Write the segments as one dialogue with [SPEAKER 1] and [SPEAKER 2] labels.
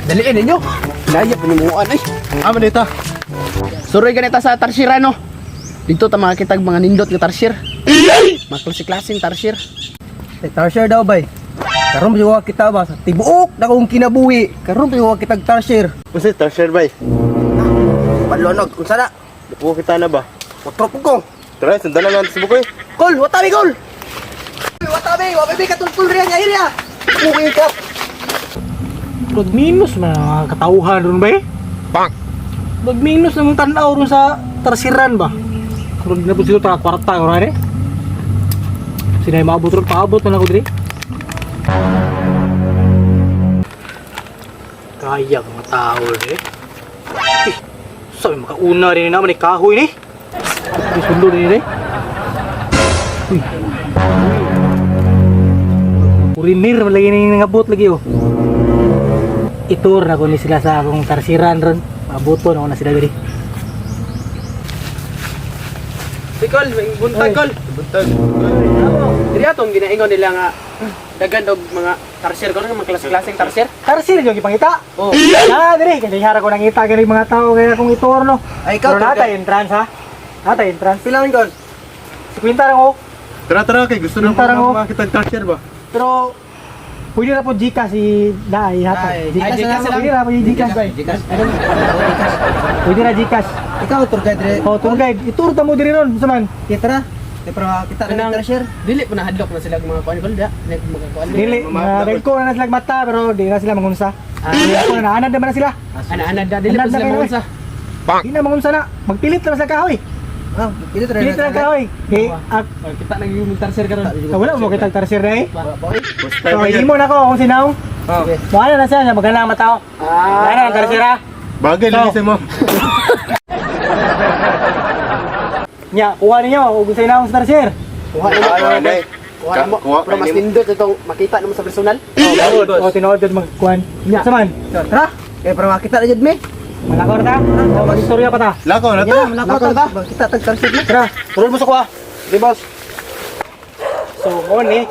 [SPEAKER 1] Daliin ninyo. Laya pa nimuan ay.
[SPEAKER 2] Amo dito.
[SPEAKER 1] Suroy ganita sa tarsira no. Dito ta makakitag mga nindot nga tarsir. Mga klase-klaseng tarsir.
[SPEAKER 3] Eh, tarsier daw bay. Karon pa kita ba sa tibuok na kong kinabuhi. Karon pa kita tarsier.
[SPEAKER 2] Unsa tarsier bay?
[SPEAKER 3] Panlonog unsa na?
[SPEAKER 2] Dupo kita na ba?
[SPEAKER 3] Otro po ko.
[SPEAKER 2] Tara, sundan na natin sa bukoy.
[SPEAKER 3] Kol, watabi kol. Watabi, watabi katultul riyan nya area. Okay ka.
[SPEAKER 4] Murag minus man ang mga katauhan ron ba eh.
[SPEAKER 2] Bang!
[SPEAKER 4] Murag minus ang tanaw ron sa tarsiran ba. Murag na po sila ta kwarta ron eh. Sinay maabot ron, paabot na lang ako diri. Kaya mga tao ron eh. Eh, sabi makauna rin naman eh, kahoy ni. Ay, sundo rin eh. Uy. Urinir man lagi ni ngabot lagi oh. Itur na ko ni sila sa akong tarsiran ron. Mabuto na ko na sila diri.
[SPEAKER 1] Si Col, may buntag Col.
[SPEAKER 2] Buntag.
[SPEAKER 1] Diri atong ginaingon nila nga dagan og mga tarsir ko mga klase-klaseng tarsir.
[SPEAKER 4] Tarsir yung gipangita.
[SPEAKER 1] Oh.
[SPEAKER 4] Ah, diri kay hara ko nangita kini mga tao kaya akong itur no.
[SPEAKER 3] Ay, ikaw,
[SPEAKER 4] Pero
[SPEAKER 3] tour
[SPEAKER 4] nata
[SPEAKER 3] guide.
[SPEAKER 4] entrance ha. Nata entrance.
[SPEAKER 3] Pila man kol?
[SPEAKER 4] Si Quinta lang oh.
[SPEAKER 2] Tara, tara kay gusto na
[SPEAKER 4] Tarang, oh.
[SPEAKER 2] ko makita ang tarsier ba?
[SPEAKER 4] Pero pwede na po Gcash si Daay hata.
[SPEAKER 3] Ay,
[SPEAKER 4] Gcash
[SPEAKER 1] Gcash
[SPEAKER 4] na
[SPEAKER 1] lang.
[SPEAKER 4] Pwede na po yung Gcash.
[SPEAKER 3] Gcash.
[SPEAKER 4] Pwede na Gcash.
[SPEAKER 3] Ikaw tour guide re.
[SPEAKER 4] Oh, tour guide. Itur ta mo diri ron, unsa man?
[SPEAKER 3] Kita ra. Di para kita na
[SPEAKER 1] Kanang-
[SPEAKER 3] tarsier.
[SPEAKER 1] Dili pa nahadlok na sila og mga kuan Col da. Nag mga kuan.
[SPEAKER 4] Dili, dagko na sila mata pero di na sila mangunsa. Ah, ako na naanad naman na sila.
[SPEAKER 1] Ana-ana da dili pa
[SPEAKER 4] Anad na
[SPEAKER 1] sila
[SPEAKER 4] kayo, eh.
[SPEAKER 1] mangunsa.
[SPEAKER 4] Di na mangunsa na. Magpilit lang sila kahoy.
[SPEAKER 3] Ah, pili ra.
[SPEAKER 4] Pilit lang kahoy. Eh, ah,
[SPEAKER 1] Kita nang yung tarsir karon.
[SPEAKER 4] wala mo kitang tarsir na eh.
[SPEAKER 2] First time
[SPEAKER 4] So,
[SPEAKER 2] yan.
[SPEAKER 4] hindi mo na ako kung sinaw.
[SPEAKER 3] Oh.
[SPEAKER 4] Wala na siya, magana ang matao.
[SPEAKER 1] Ah.
[SPEAKER 4] Wala na ang tarsir ha.
[SPEAKER 2] Bagay
[SPEAKER 4] So.
[SPEAKER 2] lagi mo.
[SPEAKER 4] Nya, kuha ninyo, kung sinaw sa tarsir.
[SPEAKER 1] Kuha na mo.
[SPEAKER 2] Kuha na eh.
[SPEAKER 1] Kuha na mo.
[SPEAKER 2] Kuha
[SPEAKER 1] Pero mas
[SPEAKER 2] na mo.
[SPEAKER 1] nindot itong makita naman sa personal.
[SPEAKER 4] O, tinuod yun magkuhan.
[SPEAKER 1] Nya.
[SPEAKER 4] Sa man?
[SPEAKER 3] Tara. Kay para makita na jud me.
[SPEAKER 4] Malakor ta? O, mag-istorya pa ta.
[SPEAKER 2] Lakaw na
[SPEAKER 3] Nya,
[SPEAKER 2] ta.
[SPEAKER 3] malakaw ta. Kita tag tarsier na.
[SPEAKER 4] Tara,
[SPEAKER 1] Turun mo sa kuha. Di boss.
[SPEAKER 4] So, mo ni,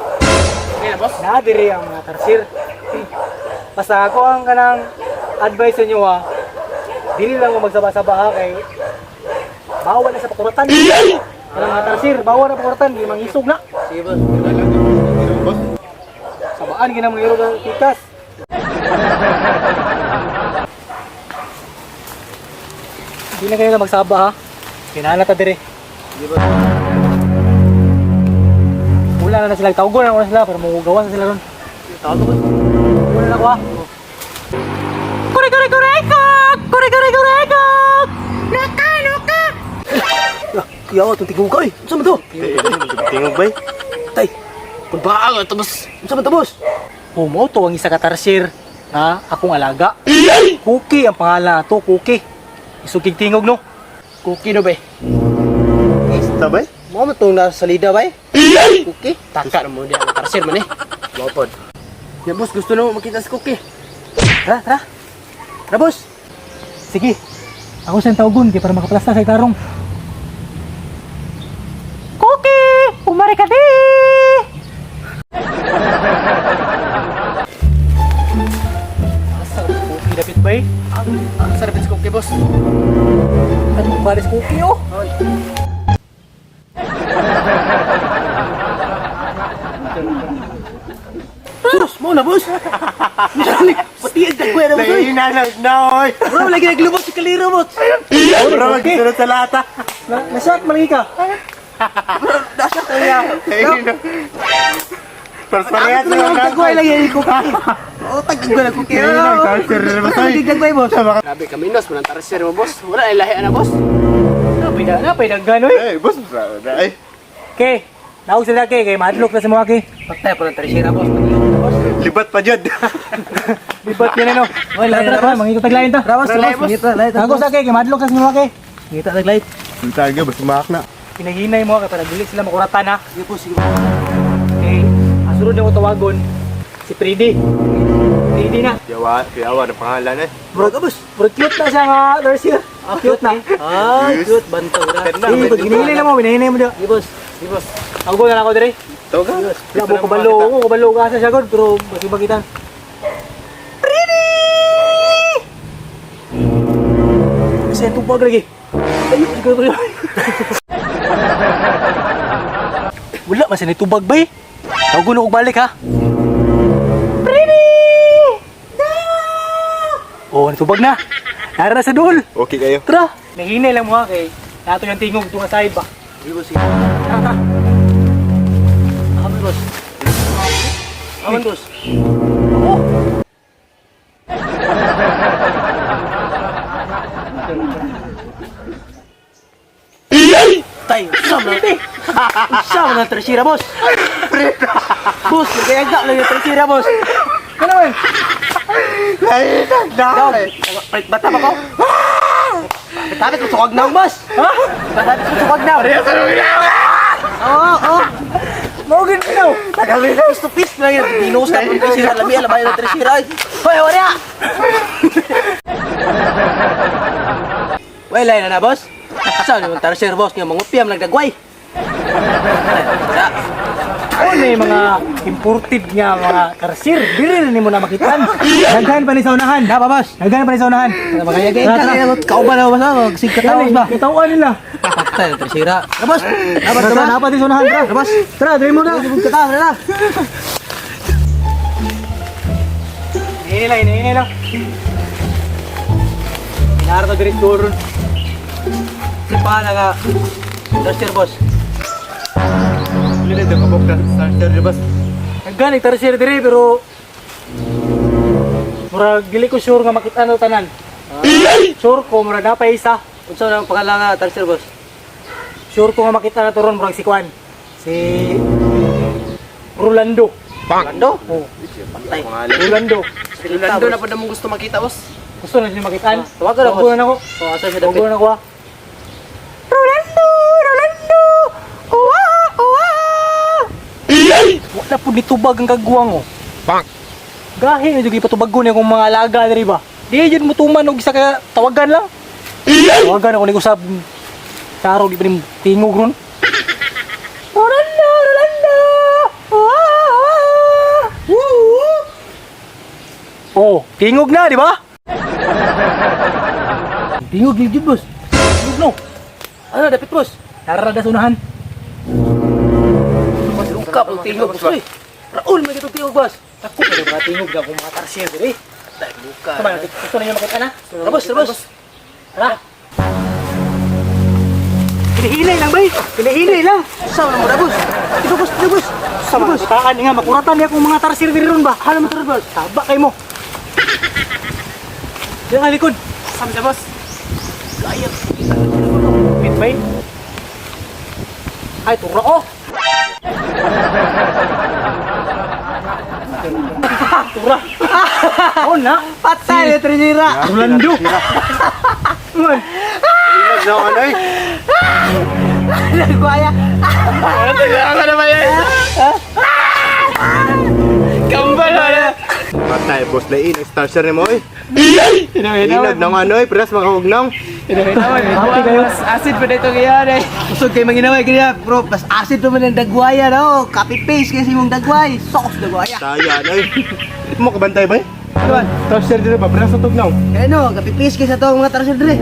[SPEAKER 1] Okay na boss.
[SPEAKER 4] nadiri ang mga tarsir. Basta ako ang kanang advice sa inyo ha, dili lang mo magsaba-saba ha, kay bawal na sa pakuratan. Kanang mga tarsir, bawal na pakuratan, di mangisog na.
[SPEAKER 1] Sige boss.
[SPEAKER 2] Boss.
[SPEAKER 4] Sabaan ginamang irog ang tikas. Hindi na kayo na magsaba ha. Kinala ta dire.
[SPEAKER 1] Sige boss.
[SPEAKER 4] Wala na na sila. Tawgon na na sila pero magugawa na sila ron.
[SPEAKER 1] Tawag ko boss.
[SPEAKER 4] Wala na ako ha. Kore kore kore kok! Kore kore kore kok! Naka naka!
[SPEAKER 3] Yaw, itong tigong ka eh. Unsa man to?
[SPEAKER 2] Tingog bay.
[SPEAKER 3] Tay,
[SPEAKER 1] Kung baka ito boss.
[SPEAKER 3] unsa man to boss?
[SPEAKER 4] Pumoto ang isa ka tarsir na akong alaga. Cookie ang pangalan to, Cookie. Isugig tingog no.
[SPEAKER 1] Cookie no ba eh.
[SPEAKER 2] Ista bay.
[SPEAKER 3] Mo man tong nasa salida bay.
[SPEAKER 1] Cookie? Taka na mo di ang tarsir man eh.
[SPEAKER 3] Mopod.
[SPEAKER 1] Ya boss, gusto na mo makita si Cookie.
[SPEAKER 3] Tara, tara. Tara boss.
[SPEAKER 4] Sige. Ako siyang tawgon kay para makaplasta sa tarong. Cookie! Umari ka di! Asa ang cookie dapit ba eh?
[SPEAKER 1] Ang sarap si Cookie boss.
[SPEAKER 4] Ano ba si cookie oh?
[SPEAKER 3] Boss, mo na boss. Pati ang dagway na boss. oy.
[SPEAKER 2] na oy.
[SPEAKER 3] Bro, lagi naglubot si Kaliro boss.
[SPEAKER 2] Bro, magsunod sa lata.
[SPEAKER 4] Na Nasyak malagi ka.
[SPEAKER 3] Nasa kaya.
[SPEAKER 2] Lain na. Pero parehas
[SPEAKER 3] Ano
[SPEAKER 2] na
[SPEAKER 3] ang dagway lagi ni Cookie? Oh, tagagway na Cookie.
[SPEAKER 2] Lain na, tarsier na boss.
[SPEAKER 3] Ano ang dagway boss?
[SPEAKER 1] Grabe kaminos mo ng tarsir mo boss. Wala ay lahi na boss.
[SPEAKER 4] Napay na, napay daggan oy.
[SPEAKER 2] Eh, boss. Ay.
[SPEAKER 4] Okay. Naog sila kay kay madlok na sa mga kay.
[SPEAKER 3] Patay pa ng tarsier boss. Pag-iwan na boss.
[SPEAKER 2] Libat pa jud.
[SPEAKER 4] Libat yan ano.
[SPEAKER 3] Wala,
[SPEAKER 4] Tara, tara, mangito taglain ta.
[SPEAKER 3] Tara boss,
[SPEAKER 1] Tara,
[SPEAKER 3] tara boss.
[SPEAKER 1] boss.
[SPEAKER 3] Ngita, light,
[SPEAKER 4] Ako sa kay kay madlok na sa mga kay.
[SPEAKER 3] Ngita tag light.
[SPEAKER 2] Taga, basta maak na.
[SPEAKER 4] Pinahinay mo ka para dili sila makuratan ha.
[SPEAKER 3] Sige boss, sige boss.
[SPEAKER 4] Okay, ang sunod na ko tawagon, si Pridi. Pridi na.
[SPEAKER 2] Yawa, yawa na pangalan eh.
[SPEAKER 3] Bro ka boss.
[SPEAKER 4] Pero cute na siya nga, Darcy. Cute na.
[SPEAKER 3] Ah, cute bantaw ra.
[SPEAKER 4] Eh, pag ginahinay na mo, binahinay mo dyan.
[SPEAKER 3] Sige boss. Sige boss.
[SPEAKER 4] Ako na lang ako dire.
[SPEAKER 2] Tawag ka.
[SPEAKER 4] Wala mo kabalo, ako kabalo ka sa siya god, pero basi bagitan. Sa tubag lagi. Tayo siguro to. Wala man sa tubag bay. Tawgon og balik ha. Pretty! Oh, natubag na. Nara na sa duol.
[SPEAKER 2] Okay kayo.
[SPEAKER 4] Tara. Nahinay lang mo ha kay nato yung tingog tunga side ba.
[SPEAKER 3] Di boss.
[SPEAKER 4] Tara, tara.
[SPEAKER 3] Aman boss. Aman boss.
[SPEAKER 4] Oh.
[SPEAKER 3] Tayo, usam na. Usam na tersira boss. Boss, nagayaga lang yung tersira boss.
[SPEAKER 4] Ano man?
[SPEAKER 3] Daw, palit bata pa ko. Tapit ko sukag na boss.
[SPEAKER 4] Ha?
[SPEAKER 3] Tapit ko sukag na. Oo, oo.
[SPEAKER 4] Mao gid daw.
[SPEAKER 3] Face to face lang yan. Pinos na kung tersira. Lami, alam na tersira. Hoy, wala! Wala na na, boss. Saan yung tersira, boss? Nga mangupiyam, nagdagway.
[SPEAKER 4] Ano na yung mga imported nga mga karsir. Dili rin mo na makitaan. Daghan pa ni sa unahan.
[SPEAKER 3] Na ba, boss?
[SPEAKER 4] Daghan pa ni sa unahan.
[SPEAKER 3] Magayagay
[SPEAKER 4] Tara, tara.
[SPEAKER 3] ka. Kauban na, boss. Magsigka taos ba?
[SPEAKER 4] Katawaan nila.
[SPEAKER 3] Patay na tersira. Na, boss. Na, boss.
[SPEAKER 4] Tara,
[SPEAKER 3] Na,
[SPEAKER 4] dapat sa unahan. Tara,
[SPEAKER 3] boss.
[SPEAKER 4] Tara, dali mo na.
[SPEAKER 3] Ka, tara na.
[SPEAKER 4] Hinihini lang, hinihini lang. Hinahara to diri sa
[SPEAKER 3] Tripahan na nga. Tersira, boss.
[SPEAKER 2] Hindi na kabok na starter di boss.
[SPEAKER 4] Daghan ni tarsir diri pero murag dili ko sure nga makita na tanan. Sure ko murag napay isa.
[SPEAKER 3] Unsa na ang pangalan nga tersira, boss?
[SPEAKER 4] Sure ko nga makita na to ron murag si Kwan. Si Rolando.
[SPEAKER 3] Lando?
[SPEAKER 4] Oh,
[SPEAKER 3] Patay.
[SPEAKER 4] Rolando.
[SPEAKER 1] Rolando na pa mong gusto makita, boss.
[SPEAKER 4] Gusto na siya makitaan.
[SPEAKER 3] Tawagan na, boss.
[SPEAKER 4] Tawagan na ako.
[SPEAKER 3] Oh, asa siya dapit?
[SPEAKER 4] Tawagan na ako ah. Rolando! Rolando! Uwa! Uwa! Wala po nitubag ang kagwang oh.
[SPEAKER 2] Bang!
[SPEAKER 4] Gahi na jud ipatubag ko niya kung mga alaga diri ba. Di jud mo tuman og isa ka tawagan lang. Tawagan ako ni usab. Karo di pa ni tingog ron. Rolando! Rolando! Uwa! Uwa! Woo! Oh, tingog na, di ba?
[SPEAKER 3] Tingog gid, boss.
[SPEAKER 4] Tingog no.
[SPEAKER 3] Ano, dapit, boss?
[SPEAKER 4] Tara na sa unahan.
[SPEAKER 3] Boss, lungkap ang tingog, boss. Uy, Raul, may gatong tingog, boss.
[SPEAKER 4] Ako pero mga tingog na kung mga tarsier diri.
[SPEAKER 3] Tay, buka.
[SPEAKER 4] Tama, gusto na niyo makita na?
[SPEAKER 3] Tara, boss, tara, boss.
[SPEAKER 4] Tara. Hinihinay lang, bay. Hinihinay lang.
[SPEAKER 3] Sama na mo na, boss. Ito, boss, ito, boss.
[SPEAKER 4] Sa mga kitaan nga, makuratan niya kung mga tarsier diri ron ba. Hala mo tara, boss. Taba kay mo. Diyan ka likod.
[SPEAKER 1] Sam siya, boss.
[SPEAKER 3] Gaya.
[SPEAKER 4] Wait, bay. Ay, tura ko. Tura. Oh na.
[SPEAKER 3] Patay, na trinira.
[SPEAKER 4] Rolando. Man.
[SPEAKER 2] Inag na ano eh.
[SPEAKER 3] Nagwaya.
[SPEAKER 1] Ano na ba yan? Kambal na.
[SPEAKER 2] Patay boss lain ang starter ni mo eh. Inag na ano eh, press mga hugnong.
[SPEAKER 4] Happy kayo.
[SPEAKER 1] Acid pa dito ngayon eh.
[SPEAKER 3] Usog kay manginaway kanya, bro. Pas acid naman ang dagwaya, no? Copy paste kasi mong dagway. Sauce dagwaya.
[SPEAKER 2] Saya ano eh. Mo kabantay ba eh?
[SPEAKER 3] Ano?
[SPEAKER 2] Starter dito ba? Press sa tugnaw.
[SPEAKER 3] Kaya no, copy paste kasi sa mga tarsier dire.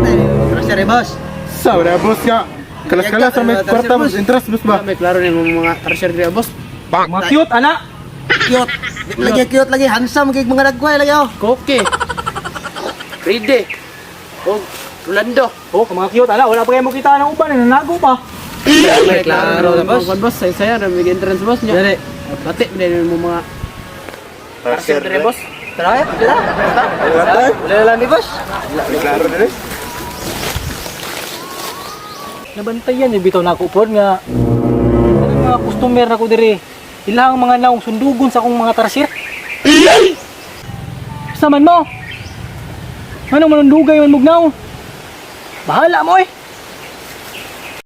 [SPEAKER 3] Tay, tarsier eh, boss.
[SPEAKER 2] Sa wala boss ka. Kalas-kalas sa may kwarta boss, interest boss ba?
[SPEAKER 1] May klaro na yung mga tarsier dito, boss.
[SPEAKER 2] Bang!
[SPEAKER 4] Mga cute, ana.
[SPEAKER 3] Cute. Lagi cute lagi handsome kay mga dagway lagi oh.
[SPEAKER 1] Koke. Ride. O, Rolando.
[SPEAKER 4] Oh, mga cute, ana. Wala pa kayo makita ng uban. Nanago pa.
[SPEAKER 1] May
[SPEAKER 3] klaro na, boss.
[SPEAKER 1] Boss, saya saya na may entrance, boss niya.
[SPEAKER 3] Dali.
[SPEAKER 1] Bati, na yung mga tarsier dito, boss.
[SPEAKER 3] Tara, eh, tara.
[SPEAKER 2] Tara.
[SPEAKER 3] Wala lang ni boss.
[SPEAKER 2] May klaro na eh.
[SPEAKER 4] Nabantayan yung bitaw na ako pod nga kanang mga customer na ko diri. Ilang mga naong sundugon sa akong mga tarsir. Sa man mo. Manong manundugay man mugnaw. Bahala mo eh.